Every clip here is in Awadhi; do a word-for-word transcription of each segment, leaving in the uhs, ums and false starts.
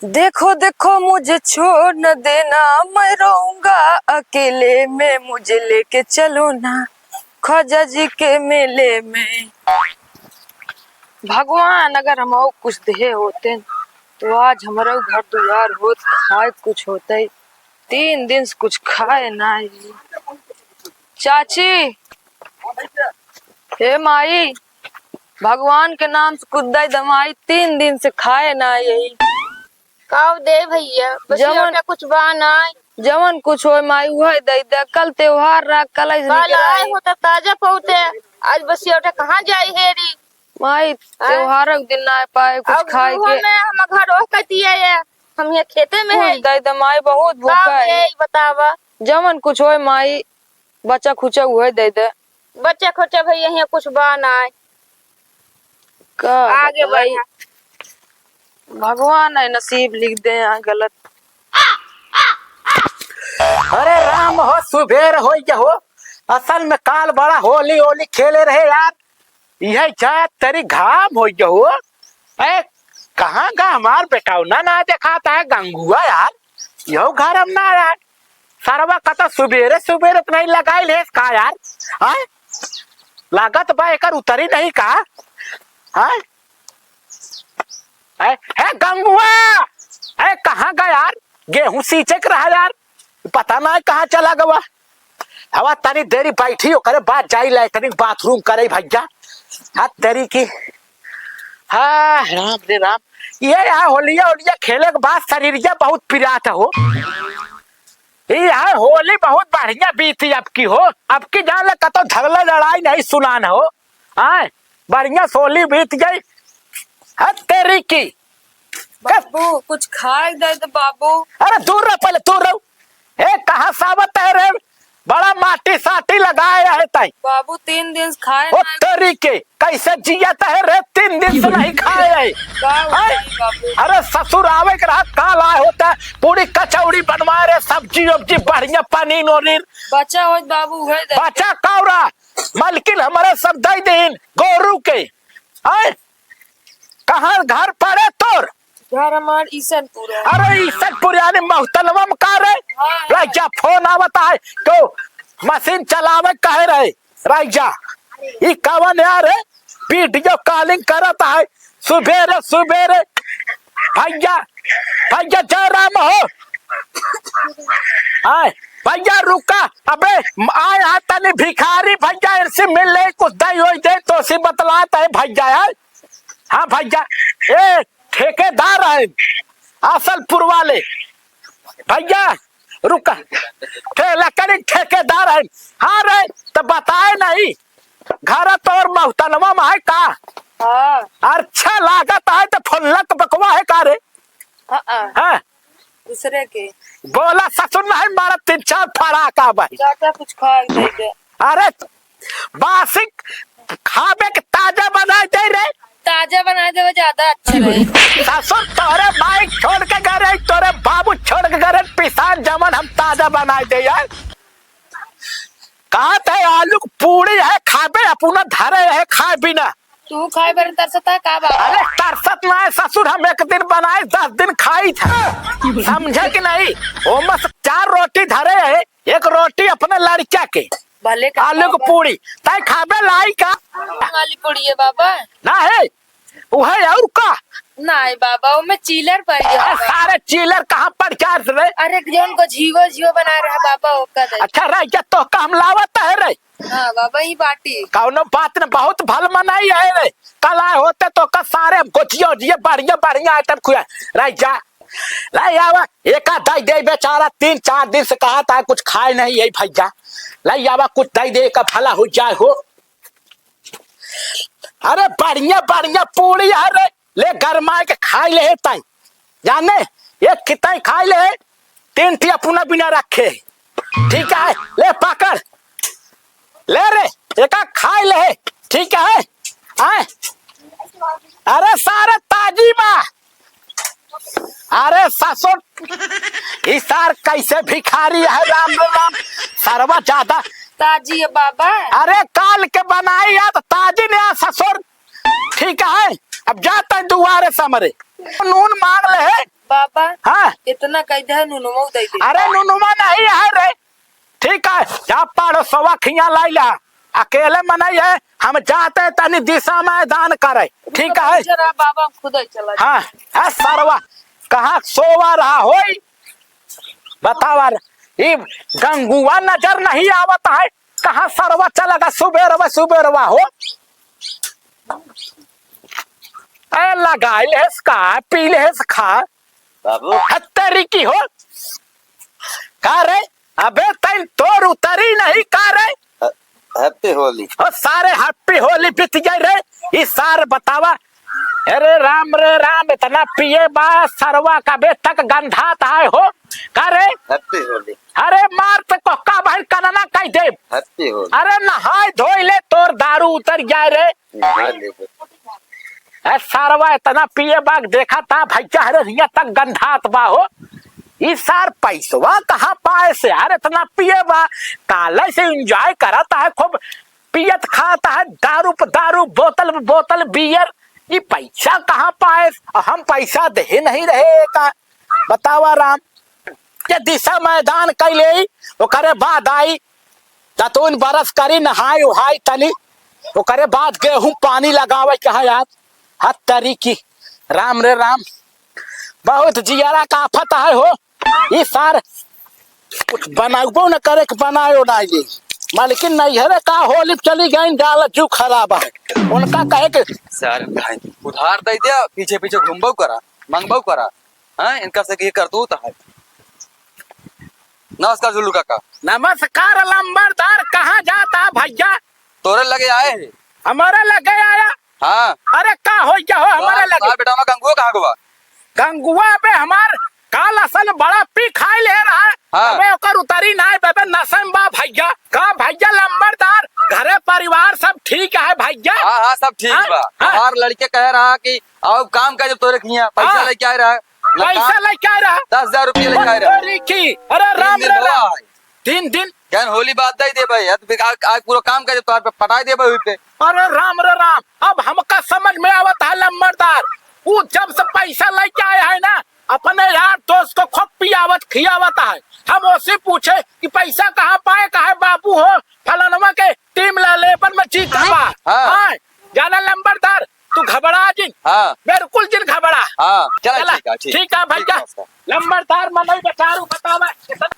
देखो देखो मुझे छोड़ न देना, मैं रहूंगा अकेले में, मुझे लेके चलो ना ख्वाजा जी के मेले में। भगवान अगर हमहू कुछ देहे होते तो आज हमरो घर दुआर होत, खाए कुछ होते। तीन दिन से कुछ खाए नाही। चाची, हे माई, भगवान के नाम से कुछ दे दे माई, तीन दिन से खाए नाही। काव दे भैया, बस जवन एवटा कुछ बा नाही। जवन कुछ होए माई, उहे दे दे। कल त्योहार रहा, कल ऐसे कल निकल आए आई। हो त ताजा पौते, आज बस एवटा कहाँ जाई हेरी? माई, हाँ? त्योहार के दिन ना पाए कुछ अब खाए उहो के। में हम घर ओह कतिया है, हम यहाँ खेते में कुछ है। दे दे माई, बहुत भूखा काव है। दे, बतावा। जवन कुछ होए माई, बचा खुचा उहे दे दे। बच्चा खोचा भैया, यहाँ कुछ बा नाही। का आगे बताई? बढ़ा। भगवान है, नसीब लिख दे यहाँ गलत। अरे राम हो, सुबेर होइ गया हो। असल में काल बड़ा होली होली खेले रहे यार। यह जा तेरी घाम होइ गया हो। ए, कहाँ गा हमार बेटौना ना देखात है गंगुआ यार। यहू घर हम ना यार। सरवा कतौ सुबेरे सुबेरे त नहीं लगाइल है का यार? हाँ? लागत बा एकर उतरी नहीं का? हाँ? ए, हे गंगुआ, ए, कहाँ गया यार? गेहूं सींचे के रहा यार, पता ना कहाँ चला गवा। हवा तनी देरी बैठी, ओकरे बाद जाई लैट्रिन बाथरूम करे भैया। हाँ तेरी की, हाँ राम रे राम, ये यहाँ होलिया होलिया खेले के बाद शरीरिया बहुत पिरात हो। ये यहाँ होली बहुत बढ़िया बीती अब की हो, अब की जान ले कतौ झगड़ा लड़ाई नहीं सुनान हो। आय, बढ़िया सोली बीत गई। हद तेरी की। बाबू, कुछ खाए दे दे बाबू। अरे दूर रह, पहले दूर रह। ए, कहाँ सावत है रे? बड़ा माटी साटी लगाए है ताई। बाबू, तीन दिन से खाए ओ ना। तेरी के, कैसे जियत है रे? तीन दिन से नहीं खाए है। का हैं? बताई बाबू? अरे ससुर आवे के रहा, काल आए होता, पूरी कचौड़ी बनवाए रे, सब्जी उब्जी बढ़िया, पनीर ओनीर। बचा होत बाबू, उहे दे। बचा कौरा, मलकिन हमरे सब दे दीन गोरू के। आय, कहाँ घर पड़े तोर? घर हमार ईसनपुर है। अरे ईसनपुर यानी महतलवा में का रे? हाँ। राजा फोन आवत है, तो मशीन चलावे कहे रहे राजा। ई कवन यार है? वीडियो कॉलिंग करत है सुबेरे सुबेरे। भैया, भैया जय राम हो। आय, भैया रुका, अबे आय, आ तनी भिखारी भैया, इनसे मिल ले, कुछ दई होई दे, तो सी बतलात है भैया, आय। हाँ भैया, ए ठेकेदार है असलपुर वाले। भैया रुका, ठे-, लकड़ी ठेकेदार है। हाँ रे, तो बताए नहीं, घर तोर महतलवा में है का? हाँ। अच्छा लागत है तो फुल्लक बकवा है का रे? हाँ, हाँ। हाँ। दूसरे के। बोला ससुर नहीं मारा तीन चार फड़ाका भाई। चाचा कुछ खा दे दे। अरे बासी खाबे के ताजा बनाए दे रे। ताजा बनाए देवे ज्यादा अच्छा रहे। ससुर तोरे माई छोड़ के गए रहे, तोरे बाबू छोड़ के गए रहे, पिसान जमन हम ताजा बनाए दे यार। कहा थे आलू की पूड़ी है खाबे, अपना धरे है खाए बिना। तू खाए बरे तरसता है का बाबा? अरे तरसत ना है ससुर, हम एक दिन बनाए दस दिन खाई था, समझे कि नहीं? ओमस चार रोटी धरे है, एक रोटी अपने लड़का के, भले का आलू की बाबा। पूड़ी, तय खाबे लाई का? वाली पूड़ी है बाबा। ना है, उहे और का? नहीं बाबा, ओमे चीलर पड़ गया अरे बाबा। सारे चीलर कहाँ पड़ गया रे? अरे जौन को झीवो झीवो बना रहा बाबा, ओका दे। अच्छा रह गया तो काम लावत है रे? हाँ बाबा, ई बाटी। कौनो बात न, बहुत भल मनाई है रे। कल आए होते तो का सारे गोचियो जिए बढ़िया बढ़िया आइटम खुआ। रह जा, ले आवा, एका दई दे बेचारा, तीन चार दिन से कहा था कुछ खाए नहीं है भैया, ले आवा कुछ दई दे, का भला हो जाए हो। अरे बढ़िया बढ़िया पूड़ी है रे, ले गरमाए के खाई ले ताई, जाने एक किताई खाई ले, तीन ठी अपना बिना रखे, ठीक है, ले पकड़। ले रे, एका खाई ले, ठीक है? आए? अरे सारे ताजी बा। अरे ससुर, ई सार कैसे भिखारी है, राम रे राम, सरवा ज्यादा। ताजी है बाबा। अरे काल के बनाई है तो ताजी ने आ ससुर, ठीक है? अब जाता है दुआरे से हमरे, नून मांग ले, बाबा, हाँ। इतना कह दे, नुनुमो दे दे। अरे नुनुमा नहीं है रे, ठीक है, जा पड़ोसवा खिया लाई ला, अकेले मनई है, हम जाते तनी दिशा मैदान करे, ठीक है। जरा बाबा, हम खुद ही चला हाँ, है सरवा, कहाँ सोवा रहा होई, बतावा रे, ई गंगुआ नजर नहीं आवत है, कहाँ सरवा चला गा सुबेरवा, सुबेरवा हो। ए, लगाई लेस का, पी लेस खा। बाबू। हत्तेरी की हो। का रे? अबे तैं तोर उतरी नहीं का रे? ह-, Happy Holi। ओ सारे Happy Holi बीत जाए रे। ई सार बतावा। अरे राम रे राम, इतना पिए बा सरवा का अबे तक गंधात है हो। का रे? Happy Holi। अरे मार तो कोहका बहन कनना कह दे। Happy Holi। अरे नहाए धोए ले तोर दारू उतर जाए रे। हाँ, ले दो। ए, सरवा इतना पिए बाग देखा था भैया, अरे हियाँ तक गंधात बा हो। ई सार पैसवा कहाँ पाए से यार, इतना पिए बा, काले से enjoy करत है खूब, पियत खात है दारू प दारू, बोतल प बोतल beer। ई पैसा कहाँ पाए? और हम पैसा दे नहीं रहे का? बतावा राम, के दिशा मैदान कैले, ओकरे बाद आई, दतुन बरस करी, नहाई उहाई तनी, ओकरे बाद गेहूं पानी लगावे के है यार। हत्तेरी की, राम रे राम, बहुत जियरा का आफत है हो। ई सार कुछ बनाबो न करे के बनायो ना ले। मालकिन नैहरे का होली चली गई, डाल जू खराब है। उनका कहे के सार भाई, उधार दे दिया, पीछे पीछे घूमबो करा, मंगबो करा। हाँ, इनका से ये करतूत है। नमस्कार जुल्लू काका। नमस्कार लंबरदार, कहाँ जाता भैया? तोरे लगे आए हैं। हमारे लगे आया? हाँ। अरे का हो गया हो हमारे लगे? बेटा ना गंगुआ कहाँ गवा? गंगुआ बे हमार काल असल बड़ा पी खाई ले रहा है। हाँ। अबे ओकर उतरी ना है, बे नशे में बा भैया। का भैया लंबरदार, घरे परिवार सब ठीक है भैया? हाँ, हाँ, सब ठीक हाँ, बा। हाँ। हमार लड़के कह रहा कि अब काम का जब तोरे खिया पैसा हाँ। लेके आए रहा, पैसा लेके आए रहा। दस हजार रुपया लेके आए रहा। तेरी की, अरे राम रे राम। तीन दिन। यार होली बाद दे दे भाई, आज, आज पूरा काम का जब तोहार पे पटाई दे भाई पे। अरे राम रे राम, अब हमका समझ में आवत है लंबरदार, वो जब से पैसा लेके आए है ना, अपने यार दोस्त को खूब पियावत खियावत है। हम ओसे पूछे कि पैसा कहाँ पाए, कहे बाबू हो फलानवा के टीम ला लेबर में जीता बा। हाँ। हाँ, जाना लंबरदार, तू घबरा जिन। हाँ। बिल्कुल जिन घबरा। हाँ, चला, चला, ठीक है, ठीक। ठीक है भैया। ठीक है, नमस्कार। लंबरदार मनई बेचारू बतावा।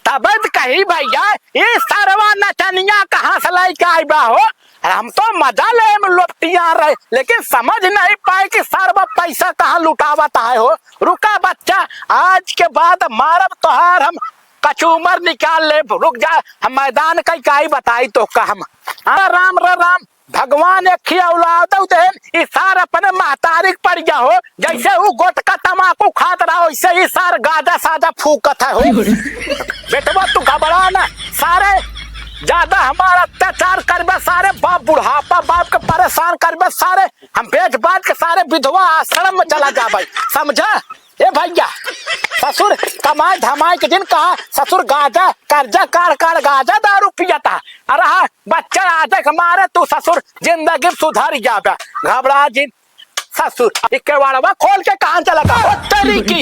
तबे त कही भैया, ई सरवा नचनिया कहाँ से लेके आई बा हो? हम तो मजा ले में लोटिया रहे, लेकिन समझ नहीं पाए कि सरवा पैसा कहाँ लुटावत है हो। रुका बच्चा, आज के बाद मारब तोहार हम कचूमर निकाल ले। रुक जा, हम मैदान का काई बताई तो का हम। हाँ, राम रे राम। भगवान एक ही औलाद देन, ई सार अपने महतारी के पड़ गया हो, जैसे ऊ गोटका तमाकू खात रहा, वैसे ई सार गाजा साजा फूकत है हो। बेटवा तू घबरा ना, सारे ज्यादा हमारा अत्याचार करबे, सारे बाप बुढ़ापा बाप के परेशान करबे, सारे हम बेच बाच के सारे विधवा आश्रम में चला जाबे, समझा? ए भैया, ससुर कमाए धमाए के दिन कहा, ससुर गाजा, कर्जा काढ़ काढ़ गाजा दारू पियता। अरे हाँ, बच्चा आजा के मारे तू ससुर जिंदगी में सुधर जाबे। घबरा जिन ससुर, ई केवाड़वा खोल के कहाँ चला का? ओ तेरी की,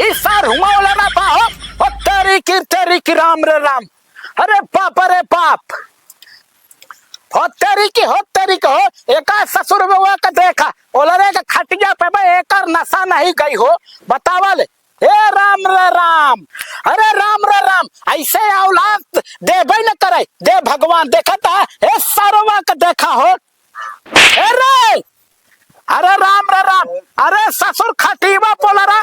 ई सार हुआ वाला ना बा हो। ओ तेरी की, तेरी की, राम रे राम। अरे बाप रे बाप। हो तेरी की, हो तेरी की, हो एका ससुर में वो का देखा, ओलरे के खटिया पे बे एकर नशा नहीं गई हो, बतावा ले। हे राम रे राम, अरे राम रे राम, ऐसे औलाद देबे न करे, दे भगवान, देखता, हे सरवा के देखा हो, अरे, अरे राम रे राम, अरे ससुर खटीवा पोलरा,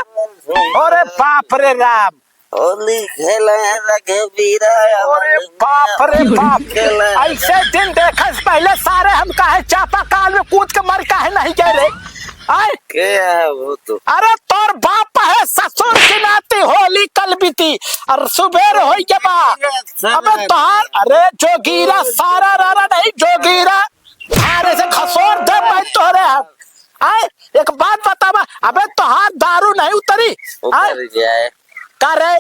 अरे बाप रे राम, होली खेले रघुवीरा। अरे बाप रे बाप। खेले। ऐसे दिन देखे से पहले सारे हम काहे चापाकाल में कूद के मर काहे नहीं गए रे? आय? के है वो तो? अरे तोर बाप है ससुर की नाती होली कल बीती और सुबेर हो गया बा। अबे तोहार, अरे जोगीरा सारा रारा नहीं जोगीरा। अरे से खसोर दे मैं तोहरे हम। आय? एक बात बतावा, अबे तोहार दारू नहीं उतरी? आय? उतर जाए। का रे?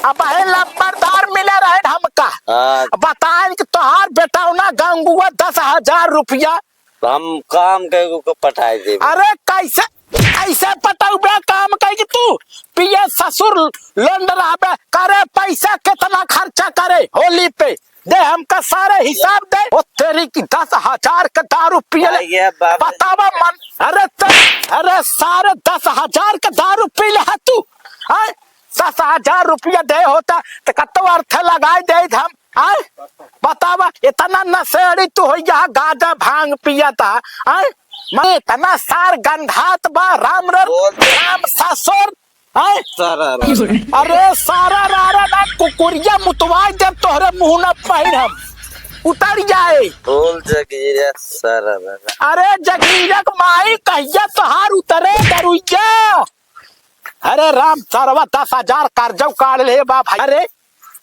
अब है लंबरदार मिले रहे हमका। हाँ। बताएं कि तोहार बेटौना गंगुआ दस हजार रुपया। हम काम के को पटाए देबे। अरे कैसे? ऐसे पटौबे काम कइ कि तू पिए ससुर लोंड रहबे। करे पैसा कितना खर्चा करे होली पे, दे हमका सारे हिसाब दे। ओ तेरी की दस हजार का दारू पिए ले। बतावा मन, अरे त-, अरे सारे दस हजार का दारू पी ले है तू, हैं? दस हजार रुपया दे होता त कत्तो अर्थ लगाइ देइत हम, आय? बतावा, इतना नशेड़ी तू होइ गया, गांजा भांग पियता, आय? मैं इतना सार गंधात बा, राम रे, बोल। राम ससुर, आय? सारा रा-, अरे सारा रारा ना, कुकुरिया मुतवाइ देब तोहरे मुंह ना पहिर हम, उतर जाए। बोल जगीरा, सारा रा-, अरे जगीरा के माई कहिया तोहार उतरे दरुइया। अरे राम सरवा दस हजार कर्जौ काढ़ ले बा भाई। अरे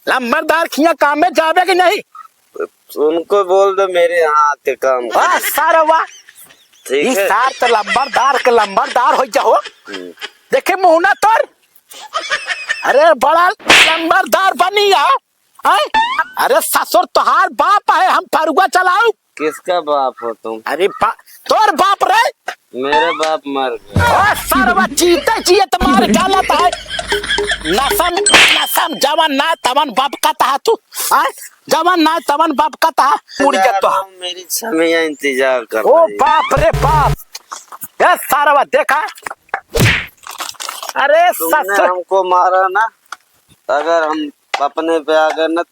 लंबरदार खिया काम में जाबे कि नहीं? उनको बोल दो मेरे यहाँ आके काम कर। वाह सरवा, ठीक है। सार तो लंबरदार के लंबरदार होइ जाओ। हम्म। देखे मुहना तोर, अरे बड़ा लंबरदार बनी है। हैं? अरे ससुर तोहार बाप है, हम फरुआ चलाऊ। किसका बाप हो तुम? अरे बा-, तोर बाप रे। मेरे बाप मर गए। ओ सरवा, जीते जियत मार डालत है। नसम, नसम, जवन ना तवन बाप का तहा तू। हैं? जवन ना तवन बाप का तहा, मुड़ जा तो। मेरी छमिया इंतजार कर ओ रही है। बाप रे बाप। ए सरवा देखा। अरे तुमने ससुर। हमको मारा ना, अगर हम अपने पे आ गए ना,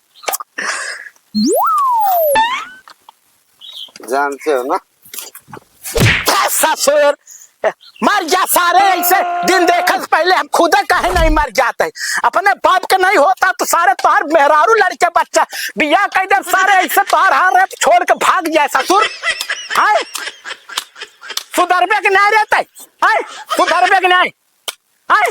जानते हो ना। ससुर, मर जा सारे, ऐसे दिन देखत पहले हम खुदे काहे नहीं मर जाते। अपने बाप के नहीं होता तो सारे तोहार मेहरारू लड़के बच्चा बियाह कइ देब सारे, ऐसे तोहार हार रे छोड़ के भाग जाए ससुर। हाय, सुधरबे के नहीं रहते, हाय, सुधरबे के नहीं। आय,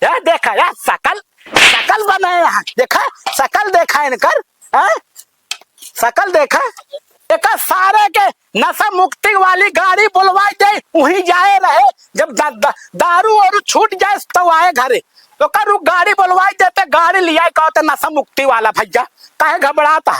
ये देखा, ये सकल, सकल बनाए हैं। देखा, सकल देखा इनकर, हैं? सकल देखा। एका सारे के नशा मुक्ति वाली गाड़ी बोलवाइ दे, उहीं जाए रहे। जब दा-, दा-, दारू वारू छूट जाए, तब आए घरे। तो कर उ गाड़ी बोलवाइ देते, गाड़ी लियाए, कहते नशा मुक्ति वाला भैया, काहे घबराता?